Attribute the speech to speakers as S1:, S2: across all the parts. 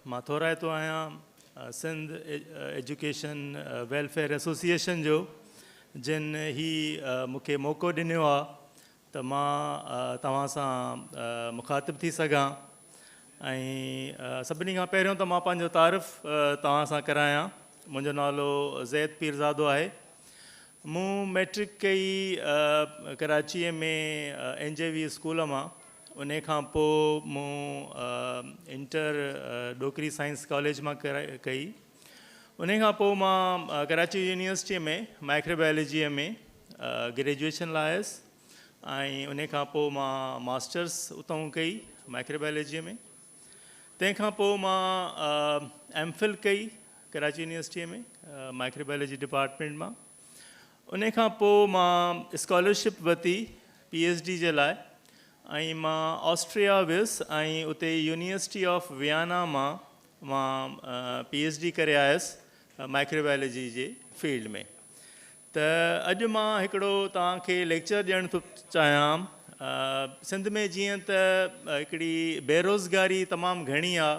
S1: مان ٿورائتو آهيان سنڌ ايجوڪيشن ويلفيئر ايسوسيئيشن جو جن هي مون کي موقعو ڏنو آ ته مان توهان سان مخاطب ٿي سگهان ۽ سڀني کان پهريون ته مان پنهنجو تعارف توهان سان ڪرايان. منهنجو نالو زيد پيرزادو آهي. مون مئٽرڪ ڪئي ڪراچيء ۾ اين جي وي اسڪول مان. انهي کان پوء مون انٽر ڏوڪري سائنس ڪاليج مان ڪئي. انهي کان پوء مان ڪراچي يونيورسٽيء ۾ مائڪروبائلاجيء ۾ گريجوئيشن لاء آيس ۽ انهي کان پوء مان ماسٽرس اتئون ڪئي مائڪروبائلاجيء ۾. تنهن کان پوء مان ايم فل ڪئي ڪراچي يونيورسٽيء ۾ مائڪروبائلاجي ڊپارٽمينٽ مان. انهي کان پوء مان اسڪالرشپ ورتي پي ايڇ ڊي جي لاء ۽ مان آسٽريا ويس ۽ اتي يونيورسٽي آف ويانا مان مان پي ايڇ ڊي ڪري آيس مائڪروبائلاجي جي فيلڊ ۾. ته اڄ مان هڪڙو توهان کي ليڪچر ڏيڻ ٿو چاهيان. سنڌ ۾ جيئن ته هڪڙي بيروزگاري تمام گهڻي آ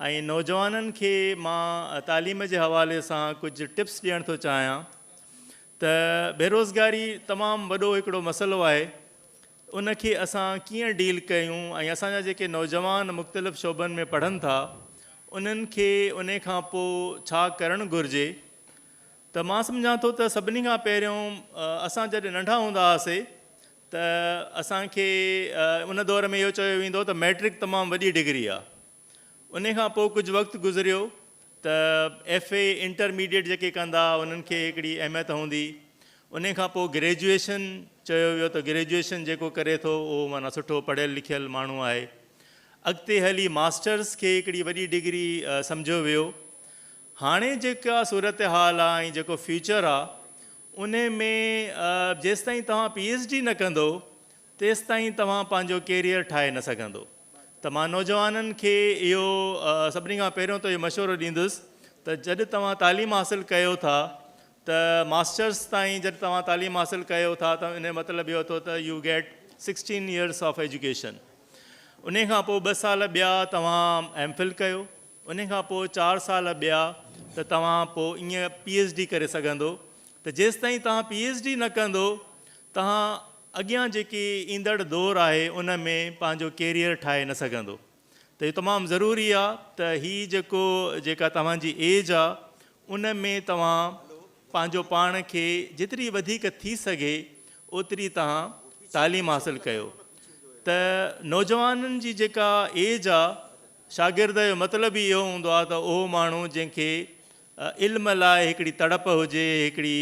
S1: ۽ نوجوانن کي مان تعليم جي حوالي سان ڪجهه ٽپس ڏيڻ ٿو چاهيان ته بيروزگاري تمام وڏو هڪڙو مسئلو آهي ان کي اسان ڪيئن ڊيل ڪيون ۽ اسان جا جيڪي نوجوان مختلف شعبن ۾ پڙهن ٿا انهن کي انهي کان پوء ڇا ڪرڻ گهرجي. ته مان سمجهان ٿو ته سڀني کان پهريون اسان جڏهن ننڍا هوندا هئاسي ته اسان کي ان دور ۾ اهو چيو ويندو هو ته مئٽرڪ تمام وڏي ڊگري آهي. ان کان پوء ڪجهه وقت گذريو ته ايف اي انٽرميڊيٽ جيڪي ڪندا انهن کي هڪڙي اهميت هوندي. ان کان پوء گريجوئيشن چيو ويو ته گريجوئيشن جيڪو ڪري ٿو اهو معنيٰ سٺو پڙهيل لکيل ماڻهو آهي. اڳتي هلي ماسٽرس کي هڪڙي وڏي ڊگري سمجهيو ويو. هاڻي جيڪا صورتحال آ ۽ جيڪو فيوچر آ انهي ۾ جيستائين توهان پي ايڇ ڊي نه ڪندو تيستائين توهان پنهنجو ڪيريئر ٺاهي نه سگهندو ته مان نوجوانن کي اهو سڀني کان پهريون ته اهو مشورو ڏيندس ته جڏ توهان تعليم حاصل ڪيو ٿا ته ماسٽرس تائين جڏ توهان تعليم حاصل ڪيو ٿا ته انهي مطلب اهو اٿو ته you get sixteen years of education انهي کان پوء ٻه سال ٻيا توهان ايم فل ڪيو انهي کان پوء چار سال ٻيا ته توهان پوء ائين پي ايڇ ڊي ڪري سگهندو ته جيستائين توهان پي ايڇ ڊي نه ڪندو توهان اڳيان جيڪي ايندڙ دور آهي ان ۾ پنهنجو ڪيريئر ٺاهي نه سگهندو ته اهو تمام ضروري آ ته هي جيڪو جيڪا توهان جي ايج آ ان ۾ توهان پنهنجو پاڻ کي جيتري وڌيڪ ٿي سگهي اوتري توهان تعليم حاصل ڪيو ته نوجوانن جي جيڪا ايج آ شاگرد جو مطلب ئي اهو هوندو آهي ته اهو ماڻهو جنهن کي علم لاء هڪڙي تڙپ هجي، هڪڙي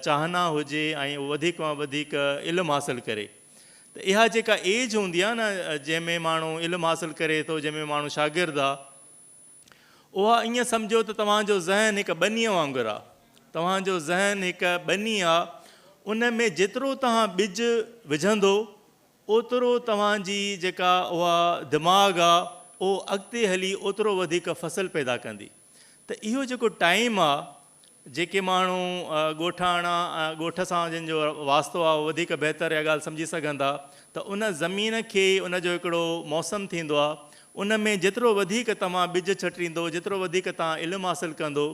S1: چاهنا هجي ۽ اهو وڌيڪ مان وڌيڪ علم حاصل ڪري ته اها جيڪا ايج هوندي آهي نه جنهن ۾ ماڻهو علم حاصل ڪري ٿو، جنهن ۾ ماڻهو شاگرد آهي، اها ائين سمجهو ته توهان جو ذهن هڪ ٻنيء وانگر آهي، توهان جو ذهن هڪ ٻني آهي، ان ۾ جيترو توهان ٻج وجهندو اوترو توهان جي جيڪا اها دماغ آ اهو اڳتي هلي اوترو وڌيڪ فصل پيدا ڪندي ته اهو جيڪو ٽائيم آ جيڪي ماڻهو ڳوٺاڻا ڳوٺ سان جن جو واسطو آ اهو وڌيڪ بهتر اها ڳالهه سمجهي سگهندا ته ان زمين کي ان جو هڪڙو موسم ٿيندو آ ان ۾ جيترو وڌيڪ توهان ٻج ڇٽيندو جيترو وڌيڪ توهان علم حاصل ڪندو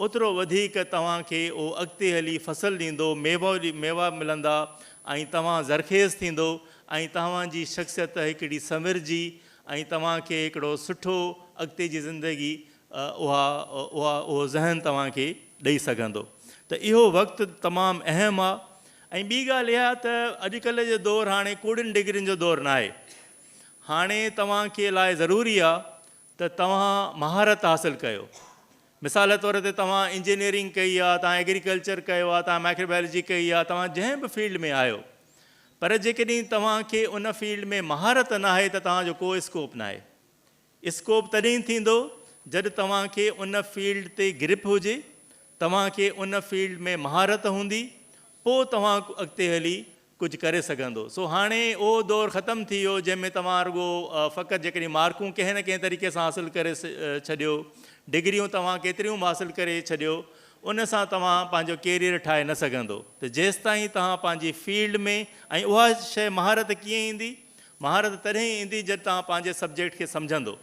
S1: اوترو وڌيڪ توهان کي اهو اڳتي هلي فصل ڏيندو، ميوو ميوا ملندا ۽ توهان زرخيز ٿيندو ۽ توهان جي شخصيت هڪڙي سنورجي ۽ توهان کي هڪڙو سٺو اڳتي جي زندگي اها اها اهو ذهن توهان کي ڏئي سگهندو ته اهو وقت تمام اهم آ ۽ ٻي ڳالهه اها ته اڄڪلهه جو دور هاڻي ڪوڙين ڊگرين جو دور ناهي هاڻي توهان کي لاء ضروري آ ته توهان مهارت حاصل ڪيو. مثال طور تي توهان انجنيئرنگ ڪئي آ، توهان ايگريڪلچر ڪيو آ، توهان مائڪروبائلاجي ڪئي آ، توهان جنهن به فيلڊ ۾ آهيو پر جيڪڏهن توهان کي ان فيلڊ ۾ مهارت ناهي ته توهان جو ڪو اسڪوپ ناهي. اسڪوپ تڏهن ٿيندو جڏهن توهان کي ان فيلڊ تي گرپ هجي، توهان کي ان فيلڊ ۾ مهارت هوندي، پوء توهان اڳتي هلي ڪجهه ڪري سگهندو. سو هاڻي اهو دور ختم ٿي ويو جنهن ۾ توهان رڳو فقط جيڪڏهن مارڪون ڪنهن نه ڪنهن طريقي سان حاصل ڪري ڇڏيو، ڊگريون توهان ڪيتريون به حاصل ڪري ڇڏيو، ان سان توهان پنهنجو ڪيريئر ٺاهي نه سگهندو ته جيستائين توهان پنهنجي فيلڊ ۾ ۽ اها شيء مهارت ڪيئن ايندي؟ مهارت تڏهن ايندي جڏهن توهان پنهنجي سبجيڪٽ کي سمجهندو.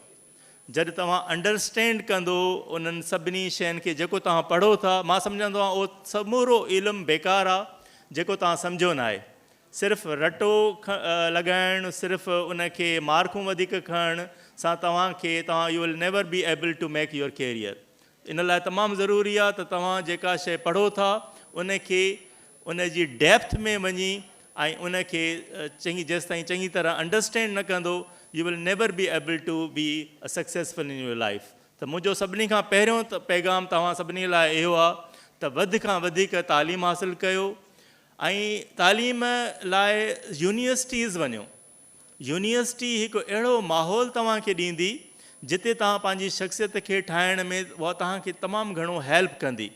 S1: جڏهن توهان انڊرسٽينڊ ڪندو انهن سڀني شين کي جيڪو توهان پڙهو ٿا، مان سمجهندو آهيان اهو سمورو علم بيڪار آهي جيڪو توهان سمجهيو ناهي. صرف رٽو لڳائڻ، صرف ان کي مارڪون وڌيڪ کڻڻ سان توهان کي توهان you will never be able to make your career. ان لاء تمام ضروري آهي ته توهان جيڪا شيء پڙهو ٿا ان کي ان جي ڊيپٿ ۾ وڃي ۽ ان کي چڱي جيستائين چڱي طرح انڊرسٽينڊ نه ڪندو you will never be able to be successful in your life. ته منهنجو سڀني کان پهريون پيغام توهان سڀني لاء اهو آهي ته وڌ کان وڌيڪ تعليم حاصل ڪيو ۽ تعليم لاء يونيورسٽيز وڃو. يونيورسٽي هڪ اهڙو ماحول توهان کي ڏيندي جتي توهان پنهنجي شخصيت کي ٺاهڻ ۾ اها توهان کي تمام گهڻو هيلپ ڪندي.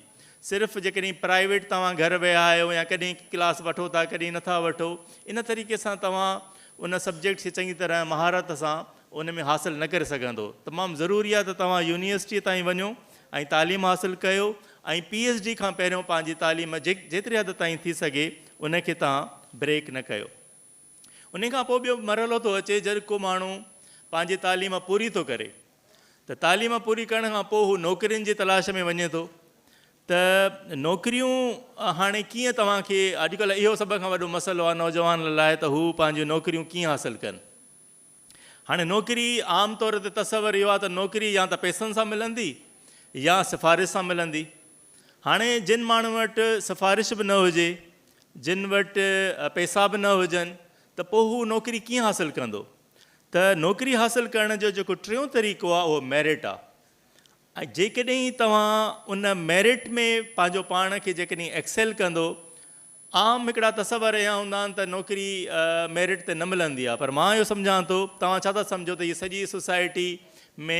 S1: صرف جيڪڏهن پرائيويٽ توهان گهر ويا آهيو يا ڪڏهن ڪلاس وٺو ٿا ڪڏهن نٿا وٺو ان طريقي سان توهان ان سبجيڪٽ کي چڱي طرح مهارت سان ان ۾ حاصل نه ڪري سگهندو. تمام ضروري آهي ته توهان يونيورسٽيء تائين وڃو ۽ تعليم حاصل ڪيو ۽ پي ايڇ ڊي کان پهريون پنهنجي تعليم جيتري حد تائين ٿي سگهي ان کي توهان بريڪ نه ڪيو. ان کان پوء ٻيو مرحلو ٿو اچي جڏهن ڪو ماڻهو پنهنجي تعليم پوري ٿو ڪري ته تعليم پوري ڪرڻ کان پوء هو نوڪرين جي تلاش ۾ وڃي ٿو ته نوڪريون هاڻي ڪيئن توهان کي اڄڪلهه اهو سڀ کان وڏو مسئلو آهي نوجوان لاء ته هو پنهنجون نوڪريون ڪيئن حاصل ڪن. هاڻي نوڪري عام طور تي تصور اهو آهي ته نوڪري يا ته پئسن سان ملندي يا سفارش سان ملندي. هاڻي جن ماڻهن وٽ سفارش به نه هجي، جن وٽ پئسا به نه هجن ته پوء هو نوڪري ڪيئن حاصل ڪندو؟ ته نوڪري حاصل ڪرڻ جو جيڪو ٽيون طريقو آهي اهو ميرٽ آهي ۽ جيڪڏهن توهان ان ميرٽ ۾ پنهنجو پاڻ کي جيڪڏهن ايڪسيل ڪندو عام هڪڙا تصور اهي هوندا آهن ته نوڪري ميرٽ تي نه ملندي آهي پر مان اهو سمجهان ٿو توهان ڇا ٿا سمجهو ته هي سڄي سوسائٽي ۾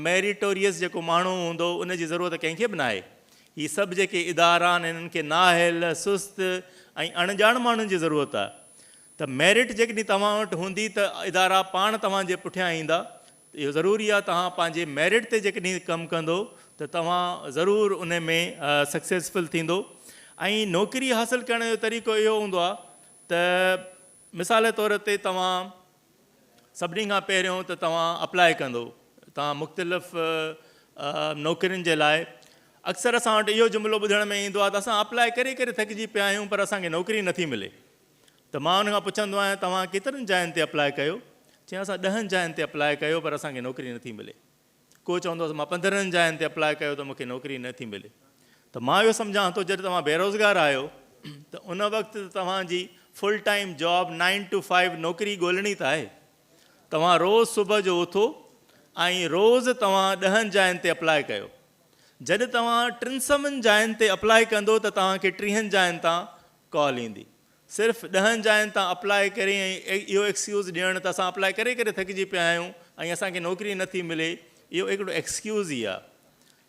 S1: ميريٽوريس جيڪو ماڻهو هوندو ان جي ضرورت ڪنهن کي به ناهي هي سڀ جيڪي ادارا آهن انهن کي نااهل سست ۽ اڻڄاڻ ماڻهن جي ضرورت آهي ته ميرٽ جيڪڏهن توهان وٽ هوندي ته ادارا پاڻ توهان جي پٺيان ايندا اهو ضروري آهي توهان پنهنجي ميرٽ تي جيڪڏهن ڪم ڪندو ته توهان ضرور ان ۾ سڪسيسفل ٿيندو ۽ نوڪري حاصل ڪرڻ جو طريقو اهو هوندو آهي ته مثال طور تي توهان سڀني کان پهريون ته توهان اپلاء ڪندو توهان مختلف نوڪرين جي لاء اڪثر اسان وٽ اهو جملو ٻڌڻ ۾ ايندو آهي ته اسان اپلاء ڪري ڪري ٿڪجي پيا آهيون پر اسان کي نوڪري نٿي ملي ته مان ان کان پڇندو آهيان توهان ڪيترن جاين تي اپلاء ڪيو؟ چيائين اسان ڏهن جاين تي اپلاء ڪيو پر اسان کي نوڪري نٿي ملي. ڪو چوندو آهي مان پندرهن جاين تي اپلاء ڪيو ته مون کي نوڪري نٿي ملي. ته مان اهو سمجهان ٿو جڏهن توهان بيروزگار آهيو ته ان وقت ته توهان جي full time job nine to five نوڪري ڳولڻي ته آهي. توهان روز صبح جو اٿو ۽ روز توهان ڏهن جاين تي اپلاء ڪيو. جڏهن توهان ٽن سون جاين تي اپلاء ڪندو ته توهان کي ٽيهن جاين تان ڪال ايندي. صرف ڏهن جاين تان اپلاء ڪري ۽ اهو ايڪسڪيوز ڏيڻ ته اسان اپلاء ڪري ڪري ٿڪجي پيا آهيون ۽ اسان کي نوڪري نه ٿي ملي اهو هڪڙو ايڪسڪيوز ئي آهي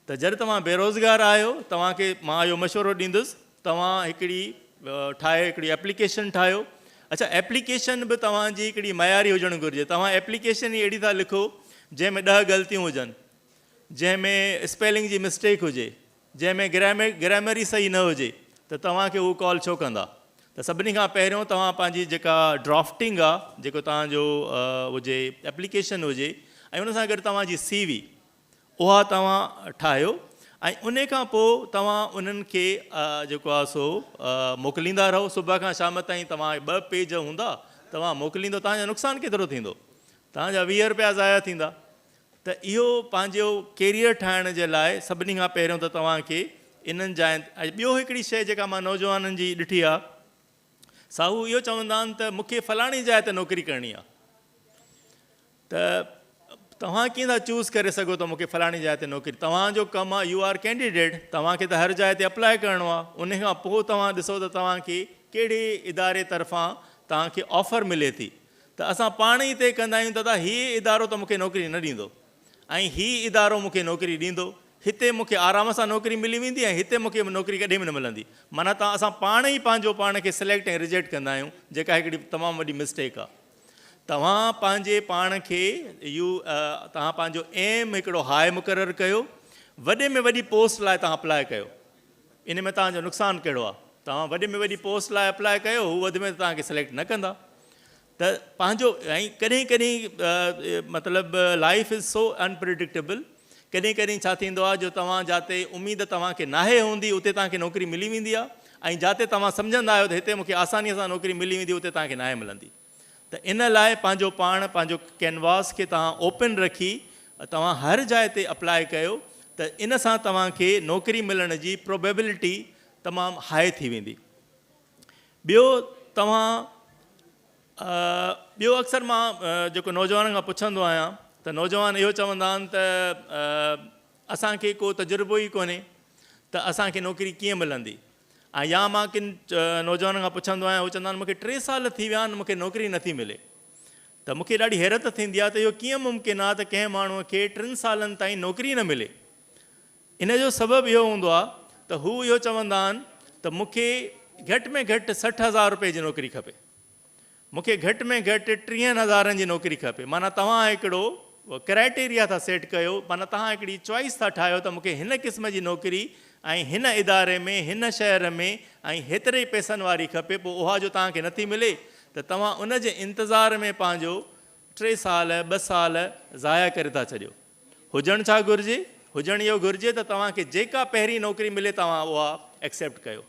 S1: ته جڏهن توهان بيروزگار آهيو توهان کي مان اهو مشورو ڏيندس توهان هڪڙي ٺاهي هڪڙي ايپليڪيشن ٺاهيو اڇا ايپليڪيشن به توهان جي هڪڙي معياري هجڻ گهرجي توهان ايپليڪيشن ئي اهڙي ٿا لکو جنهن ۾ ڏهه غلطيون هجن جنهن ۾ اسپيلنگ جي مسٽيڪ هجي جنهن ۾ گرامر ئي صحيح نه هجي ته توهان کي هو ڪال ڇو ڪندا؟ ته سڀني کان پهريون توهان پنهنجي جيڪا ڊرافٽنگ آ جيڪو توهان جو هجي ايپليڪيشن هجي ۽ ان سان گڏ توهان جي سي وي اها توهان ٺاهيو ۽ ان کان پوء توهان انهن کي جيڪو آ سو موڪليندا رهو صبح کان شام تائين توهان ٻه پيج هوندا توهان موڪليندو توهان جو نقصان ڪيترو ٿيندو توهان جا 20 روپيا ضايع ٿيندا ته اهو پنهنجو ڪيريئر ٺاهڻ جي لاء سڀني کان پهريون ته توهان کي انهن جاين ۽ ٻيو هڪڙي شيء جيڪا مان نوجوانن جي ڏٺي آهي سا هو اهو چوندا آهن ته مون کي فلاڻي جاء تي نوڪري ڪرڻي آهي ته توهان ڪيئن ٿا چوز ڪري سگهو ته مون کي فلاڻي جاء تي نوڪري توهان جو ڪم آهي يو آر ڪينڊيڊيٽ توهان کي ته هر جاء تي اپلاء ڪرڻو آهي ان کان پوء توهان ڏسو ته توهان کي ڪهڙي اداري طرفان توهان کي آفر ملي ٿي ته اسان پاڻ ئي طئي ڪندا آهيون ته ادا هي ادارو ته مون کي نوڪري نه ڏيندو ۽ هي ادارو مون کي نوڪري ڏيندو، هتي مون کي آرام سان نوڪري ملي ويندي ۽ هتي مون کي نوڪري ڪڏهن به نه ملندي. معنيٰ ته اسان پاڻ ئي پنهنجو پاڻ کي سليڪٽ ۽ ريجيڪٽ ڪندا آهيون جيڪا هڪڙي تمام وڏي مسٽيڪ آهي. توهان پنهنجي پاڻ کي يو توهان پنهنجو ايم هڪڙو هاء مقرر ڪيو، وڏي ۾ وڏي پوسٽ لاء توهان اپلاء ڪيو. ان ۾ توهان جو نقصان ڪهڙو آهي؟ توهان وڏي ۾ وڏي پوسٽ لاء اپلاء ڪيو، هو وڌ ۾ وڌ توهان کي سليڪٽ نه ڪندا. ته پنهنجو ۽ ڪڏهن ڪڏهن مطلب لائف از سو انپريڊڪٽيبل ڪڏهن ڪڏهن ڇا ٿيندو آهي جو توهان جاتي اميد توهان کي ناهي هوندي اتي توهان کي نوڪري ملي ويندي آهي ۽ جاتي توهان سمجهندا آهيو ته هتي مون کي آساني سان نوڪري ملي ويندي اتي توهان کي ناهي ملندي ته ان لاء پنهنجو پاڻ پنهنجو ڪينواس کي توهان اوپن رکي توهان هر جاء تي اپلاء ڪيو ته ان سان توهان کي نوڪري ملڻ جي پروبيبلٽي تمام هاء ٿي ويندي. ٻيو توهان ٻيو اڪثر مان جيڪو نوجوانن کان پڇندو آهيان ته نوجوان اهو چوندا آهن ته اسان کي ڪو تجربو ئي ڪونهي ته اسان کي نوڪري ڪيئن ملندي ۽ يا مان ڪن نوجوانن کان پڇندو آهيان هو چوندا آهن مونکي ٽي سال ٿي ويا آهن مونکي نوڪري نٿي ملي ته مونکي ڏاڍي حيرت ٿيندي آهي ته اهو ڪيئن ممڪن آهي ته ڪنهن ماڻهوء کي ٽن سالن تائين نوڪري نه ملي ان جو سبب اهو هوندو آهي ته هو اهو چوندا آهن ته مون کي گهٽ ۾ گهٽ 60 هزار روپئي جي نوڪري کپي، مون کي گهٽ ۾ گهٽ ٽيهن هزارن جي نوڪري کپي، معنيٰ توهان هڪڙو ڪرائيٽيريا ٿا سيٽ ڪيو، معنيٰ توهان هڪڙي چوائس ٿا ٺاهيو ته مون کي هن قسم جي نوڪري ۽ هن اداري ۾ هن شهر ۾ ۽ هيتري پئسن واري کپي، پوء اها جو توهان کي نٿي ملي ته توهان ان جي انتظار ۾ پنهنجو ٽي سال ٻه سال ضايع ڪري ٿا ڇڏيو. هجڻ ڇا گهرجي؟ هجڻ اهو گهرجي ته توهان کي جيڪا پهرين نوڪري ملي توهان اها ايڪسيپٽ ڪيو.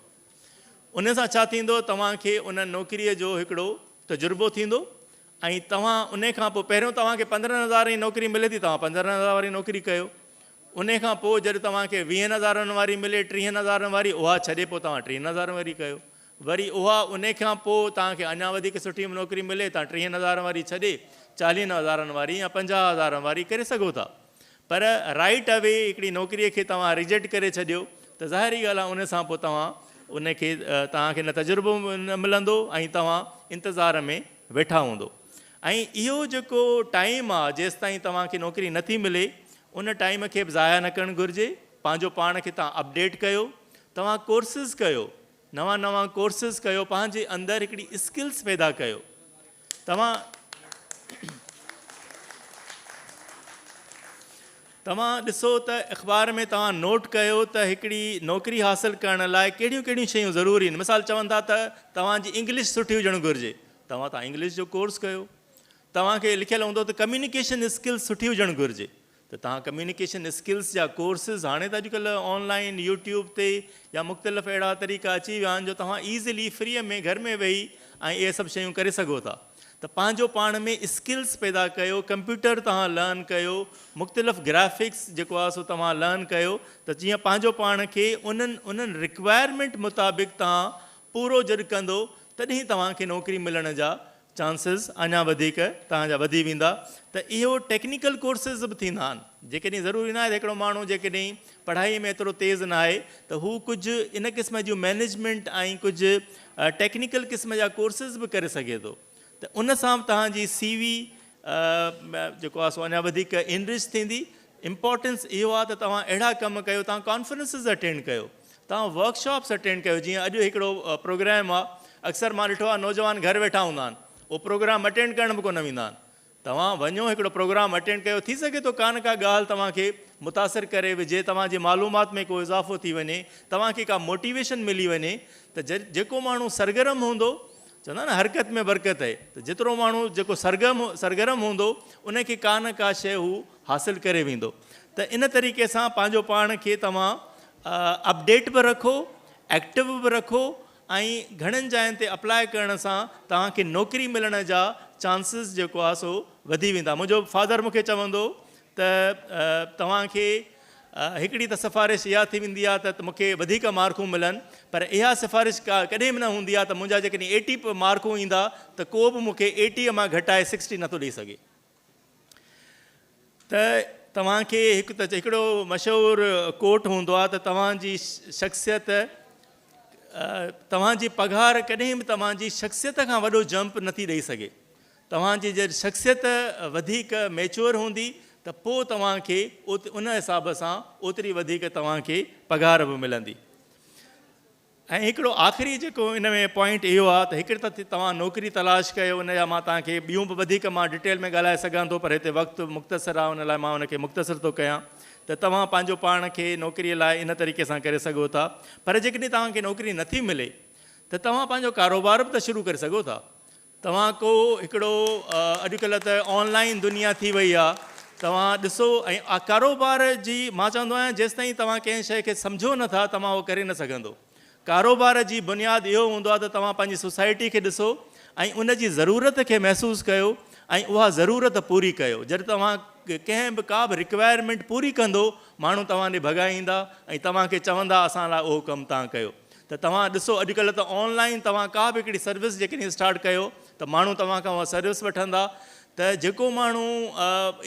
S1: ان سان ڇا ٿيندو توهان کي ان نوڪريء جو هڪڙو تجربو ٿيندو ۽ توهان ان کان پوء پهريون توهان کي 15 هزارن جي نوڪري ملي ٿي توهان 15 هزار واري نوڪري ڪيو ان کان پوء جڏهن توهان کي ويهن هزارن واري ملي ٽيهن هزارن واري اها ڇڏي پوء توهان ٽيهن هزارن واري ڪيو وري اها انهي کان پوء توهان کي اڃا وڌيڪ سٺي نوڪري ملي توهان ٽيهن هزارن واري ڇڏي چاليهن هزارن واري يا 50 هزارن واري ڪري سگهو ٿا پر رائيٽ اوي هڪڙي نوڪري کي توهان ريجيڪٽ ڪري ڇڏيو ته ظاهري ڳالهه آهي ان سان پوء توهان ان کي توهان کي نه تجربو نه ملندو ۽ توهان انتظار ۾ ويٺا هوندو ۽ اهو جيڪو ٽائيم آهي جيستائين توهان کي نوڪري نٿي ملي ان ٽائيم کي به ضايع نه ڪرڻ گهرجي پنهنجو پاڻ کي توهان اپڊيٽ ڪيو توهان ڪورسز ڪيو نوان نوان ڪورسز ڪيو پنهنجي اندر هڪڙي اسڪلز پيدا ڪيو توهان توهان ڏسو ته اخبار ۾ توهان نوٽ ڪيو ته هڪڙي نوڪري حاصل ڪرڻ لاء ڪهڙيون ڪهڙيون شيون ضروري آهن مثال چون ٿا ته توهان جي انگلش سٺي هجڻ گهرجي توهان توهان انگلش جو ڪورس ڪيو توهان کي لکيل هوندو ته ڪميونيڪيشن اسڪلز سٺي هجڻ گهرجي ته توهان ڪميونيڪيشن اسڪلز جا ڪورسز هاڻي ته اڄڪلهه آن لائين يوٽيوب تي يا مختلف اهڙا طريقا اچي ويا آهن جو توهان ايزلي فري ۾ گهر ۾ ويهي ۽ اهي سڀ شيون ڪري سگهو ٿا ته پنهنجو پاڻ ۾ اسڪلز پيدا ڪيو ڪمپيوٽر توهان لرن ڪيو مختلف گرافڪس جيڪو آهي سو توهان لرن ڪيو ته جيئن پنهنجو پاڻ کي انهن انهن رڪوائرمينٽ مطابق توهان پورو جڏهن ڪندو تڏهن توهان کي نوڪري ملڻ جا چانسز اڃا وڌيڪ توهان جا وڌي ويندا ته اهو ٽيڪنيڪل ڪورسز به ٿيندا آهن جيڪڏهن ضروري ناهي ته هڪڙو ماڻهو جيڪڏهن پڙهائي ۾ ايترو تيز ناهي ته هو ڪجهه ان قسم جون مئنيجمينٽ ۽ ڪجهه ٽيڪنيڪل قسم جا ڪورسز به ڪري سگهي ٿو ته ان سان به توهان جي سي وي جيڪو آهي سو اڃا وڌيڪ انرچ ٿيندي. امپارٽنس اهو آهي ته توهان اهڙا ڪم ڪيو، توهان ڪانفرنسز اٽينڊ ڪيو، توهان ورڪشاپس اٽينڊ ڪيو، جيئن اڄ هڪڙو پروگرام آهي، اڪثر مان ڏٺو آهي نوجوان گهر ويٺا هوندا آهن، اهو پروگرام اٽينڊ ڪرڻ به ڪونه ويندا آهن، توهان وڃو هڪڙو پروگرام اٽينڊ ڪيو، ٿي سگهي ٿو ڪا نه ڪا ڳالهه توهان کي متاثر ڪري وجهي، توهان جي معلومات ۾ ڪو اضافو ٿي وڃي، توهان کي ڪا موٽيويشن ملي وڃي ته جيڪو ماڻهو سرگرم هوندو، چوندا آهن نه حرڪت ۾ برڪت آهي ته جيترو ماڻهو جيڪو سرگرم سرگرم هوندو ان کي ڪا نه ڪا شيء هو حاصل ڪري ويندو ته ان طريقي سان پنهنجو پاڻ کي توهان اپڊيٽ به رکو ايڪٽو به رکو ۽ گهڻن جاين تي اپلاء ڪرڻ سان توهان کي نوڪري ملڻ جا چانسز جيڪو آهي سو وڌي ويندا. منهنجو فادر مون کي چوندو هو ته توهان کي هڪڙي ته سفارش اها ٿي ويندي آهي ته مون کي وڌيڪ مارڪون ملن پر اها سفارش ڪا ڪڏهن به نه هوندي آهي ته منهنجا جيڪڏهن ايٽي مارڪون ايندا ته ڪو به مون کي ايٽيء مان گهٽائي سڪسٽي نٿو ڏئي سگهي. ته توهان کي هڪ ته هڪڙو مشهور ڪوٽ هوندو آهي ته توهان جي شخصيت توهان جي پگهار ڪڏهن به توهان جي شخصيت کان وڏو جمپ نٿي ڏئي سگهي. توهان جي جڏهن شخصيت وڌيڪ ميچوئر هوندي ته پوء توهان کي ان حساب سان اوتري وڌيڪ توهان کي پگهار به ملندي. ۽ هڪڙو آخري جيڪو ان ۾ پوائنٽ اهو آهي ته هڪڙي ته توهان نوڪري تلاش ڪيو ان جا مان توهان کي ٻيون به وڌيڪ مان ڊٽيل ۾ ڳالهائي سگهان ٿو پر هتي وقت مختصر آهي ان لاء مان ان کي مختصر ٿو ڪيان ته توهان پنهنجو پاڻ کي نوڪري لاء ان طريقي سان ڪري سگهو ٿا پر جيڪڏهن توهان کي نوڪري نٿي ملي ته توهان پنهنجو ڪاروبار به ته شروع ڪري سگهو ٿا. توهان ڪو هڪڙو اڄڪلهه ته آن لائين دنيا ٿي وئي آ توهان ڏسو ۽ ڪاروبار جي مان چوندو آهيان جيستائين توهان ڪنهن شيء کي سمجهو نه ٿا توهان اهو ڪري نه سگهندو. ڪاروبار جي بنياد اهو هوندو آهي ته توهان پنهنجي سوسائٽي کي ڏسو ۽ ان جي ضرورت کي محسوس ڪيو ۽ اها ضرورت پوري ڪيو. جڏهن توهان ڪنهن به ڪا به رڪوائرمينٽ پوري ڪندو ماڻهو توهان ڏي ڀڳا ايندا ۽ توهان کي چوندا اسان لاء اهو ڪم توهان ڪيو. ته توهان ڏسو اڄڪلهه ته آن لائين توهان ڪا به هڪڙي سروس جيڪڏهن اسٽارٽ ڪيو ته ماڻهو توهان کان اها سروس وٺندا ته جيڪو ماڻهو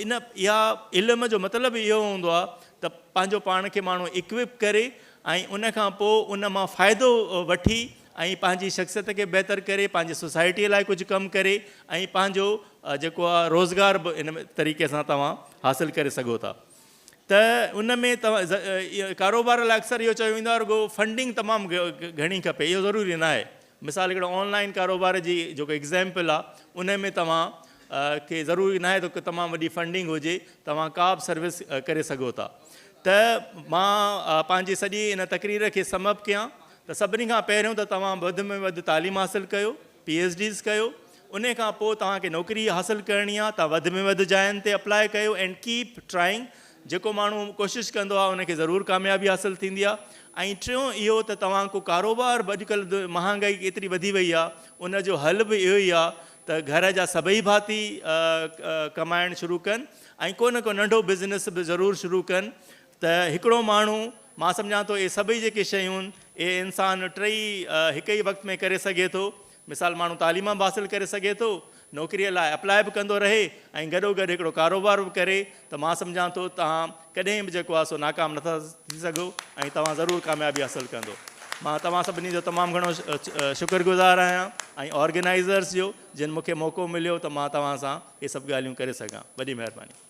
S1: ان اها علم جو مطلب اهو هوندو آهي ته پنهنجو پاڻ کي ماڻهو اڪوپ ڪري ۽ ان کان پوء ان مان فائدو وٺي ۽ پنهنجي شخصيت کي بهتر ڪري پنهنجي سوسائٽي لاء ڪجهه ڪم ڪري ۽ پنهنجو جيڪو آهي روزگار به ان طريقي سان توهان حاصل ڪري سگهو ٿا. ته ان ۾ ڪاروبار لاء اڪثر اهو چيو ويندو آهي رڳو فنڊنگ تمام گهڻي کپي اهو ضروري نه آهي مثال هڪڙو آن لائن ڪاروبار جي جيڪو ايگزامپل آهي ان ۾ توهان کي ضروري نه آهي ته تمام وڏي فنڊنگ هجي توهان ڪا به سروس ڪري سگهو ٿا ته مان پنهنجي سڄي ان تقرير کي سم اپ ڪيان ته سڀني کان پهريون ته توهان وڌ ۾ وڌ تعليم حاصل ڪيو پي ايڇ ڊيز ڪيو انهي کان پوء توهان کي نوڪري حاصل ڪرڻي آهي ته وڌ ۾ وڌ جاين تي اپلاء ڪيو اينڊ ڪيپ ٽرائنگ جيڪو ماڻهو ڪوشش ڪندو آهي ان کي ضرور ڪاميابي حاصل ٿيندي آهي ۽ ٽيون اهو ته توهان ڪو ڪاروبار به اڄڪلهه مهانگائي ايتري وڌي وئي آهي ان جو حل به اهو ئي آهي ته گهر جا سڀئي ڀاتي ڪمائڻ شروع ڪن ۽ ڪو نه ڪو ننڍو بزنس به ضرور شروع ڪن ته هڪڙو ماڻهو مان سمجهان ٿو اهي سڀئي جيڪي شيون اهي انسان ٽئي هڪ ئي وقت ۾ ڪري سگهي ٿو. مثال ماڻهو تعليم به حاصل ڪري سگهي ٿو، نوڪريء لاء اپلاء به ڪندو رهي ۽ گڏوگڏ هڪڙو ڪاروبار به ڪري ته مان سمجهان ٿو توهان ڪڏهن به جيڪو آهي سو ناڪام نٿا ٿي سگهو ۽ توهان ضرور ڪاميابي حاصل ڪندو. مان توهان سڀني جو تمام گهڻو شڪر گذار آهيان ۽ آرگنائيزرس جو جن مون کي موقعو مليو ته مان توهان سان اهي سڀ ڳالهيون ڪري سگهان. وڏي مهرباني.